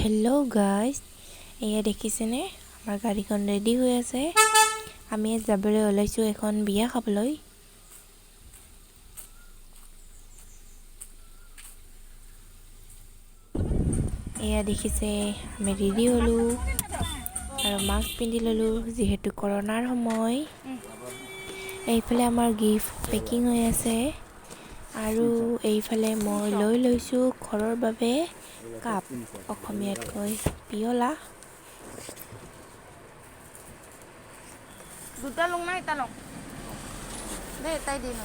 Hello' guys, এয়া দেখিছেনে আমাৰ গাড়ীখন ৰেডি হৈ আছে। আমি যাবলৈ ওলাইছোঁ এখন বিয়া খাবলৈ। এয়া দেখিছে আমি ৰেডি হ'লোঁ আৰু মাস্ক পিন্ধি ল'লোঁ, যিহেতু কৰোণাৰ সময়। এইফালে আমাৰ গিফ্ট পেকিং হৈ আছে আৰু এইফালে মই লৈ লৈছোঁ ঘৰৰ বাবে কাপ, অসমীয়াত কয় পিয়লা। দুটা লং না এটা লং দে, এটাই দিন।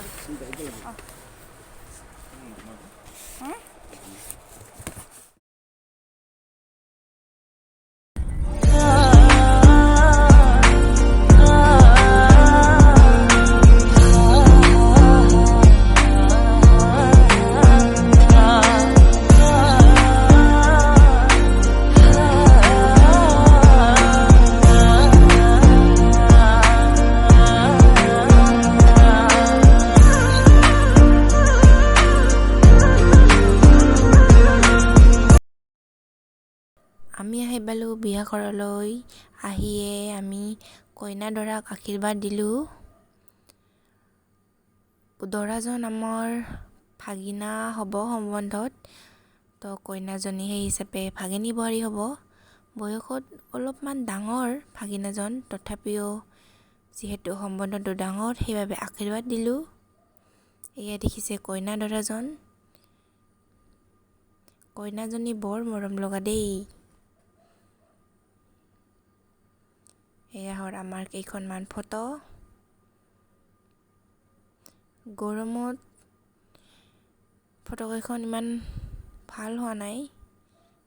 আমি আহি পালোঁ বিয়া ঘৰলৈ। আহিয়ে আমি কইনা দৰাক আশীৰ্বাদ দিলোঁ। দৰাজন আমাৰ ভাগিনা হ'ব সম্বন্ধত, তো কইনাজনী সেই হিচাপে ভাগিনী বোৱাৰী হ'ব। বয়সত অলপমান ডাঙৰ ভাগিনাজন, তথাপিও যিহেতু সম্বন্ধটো ডাঙৰ সেইবাবে আশীৰ্বাদ দিলোঁ। এয়া দেখিছে কইনা দৰাজন। কইনাজনী বৰ মৰম লগা দেই। এয়া হ'ল আমাৰ কেইখনমান ফটো। গৰমত ফটোকেইখন ইমান ভাল হোৱা নাই,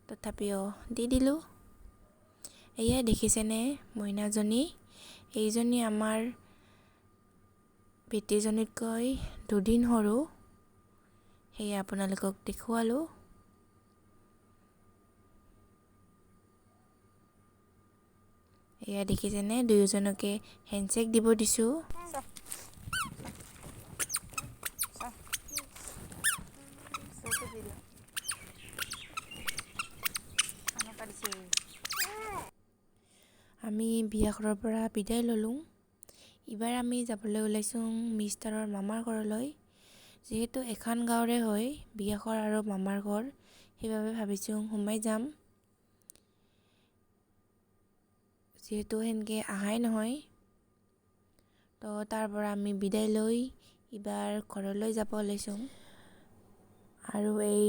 তথাপিও দি দিলোঁ। এয়া দেখিছেনে মইনাজনী, এইজনী আমাৰ ভেটিজনীতকৈ দুদিন সৰু, সেয়া আপোনালোকক দেখুৱালোঁ। এয়া দেখিছেনে দুয়োজনকে হেণ্ডশ্বেক দিব দিছোঁ। আমি বিয়া ঘৰৰ পৰা বিদায় ল'লোঁ। এইবাৰ আমি যাবলৈ ওলাইছোঁ মিষ্টাৰৰ মামাৰ ঘৰলৈ। যিহেতু এখন গাঁৱৰে হয় বিয়া ঘৰ আৰু মামাৰ ঘৰ, সেইবাবে ভাবিছোঁ সোমাই যাম, যিহেতু সেনেকৈ অহাই নহয়। তো তাৰ পৰা আমি বিদায় লৈ এইবাৰ ঘৰলৈ যাব ওলাইছোঁ। আৰু এই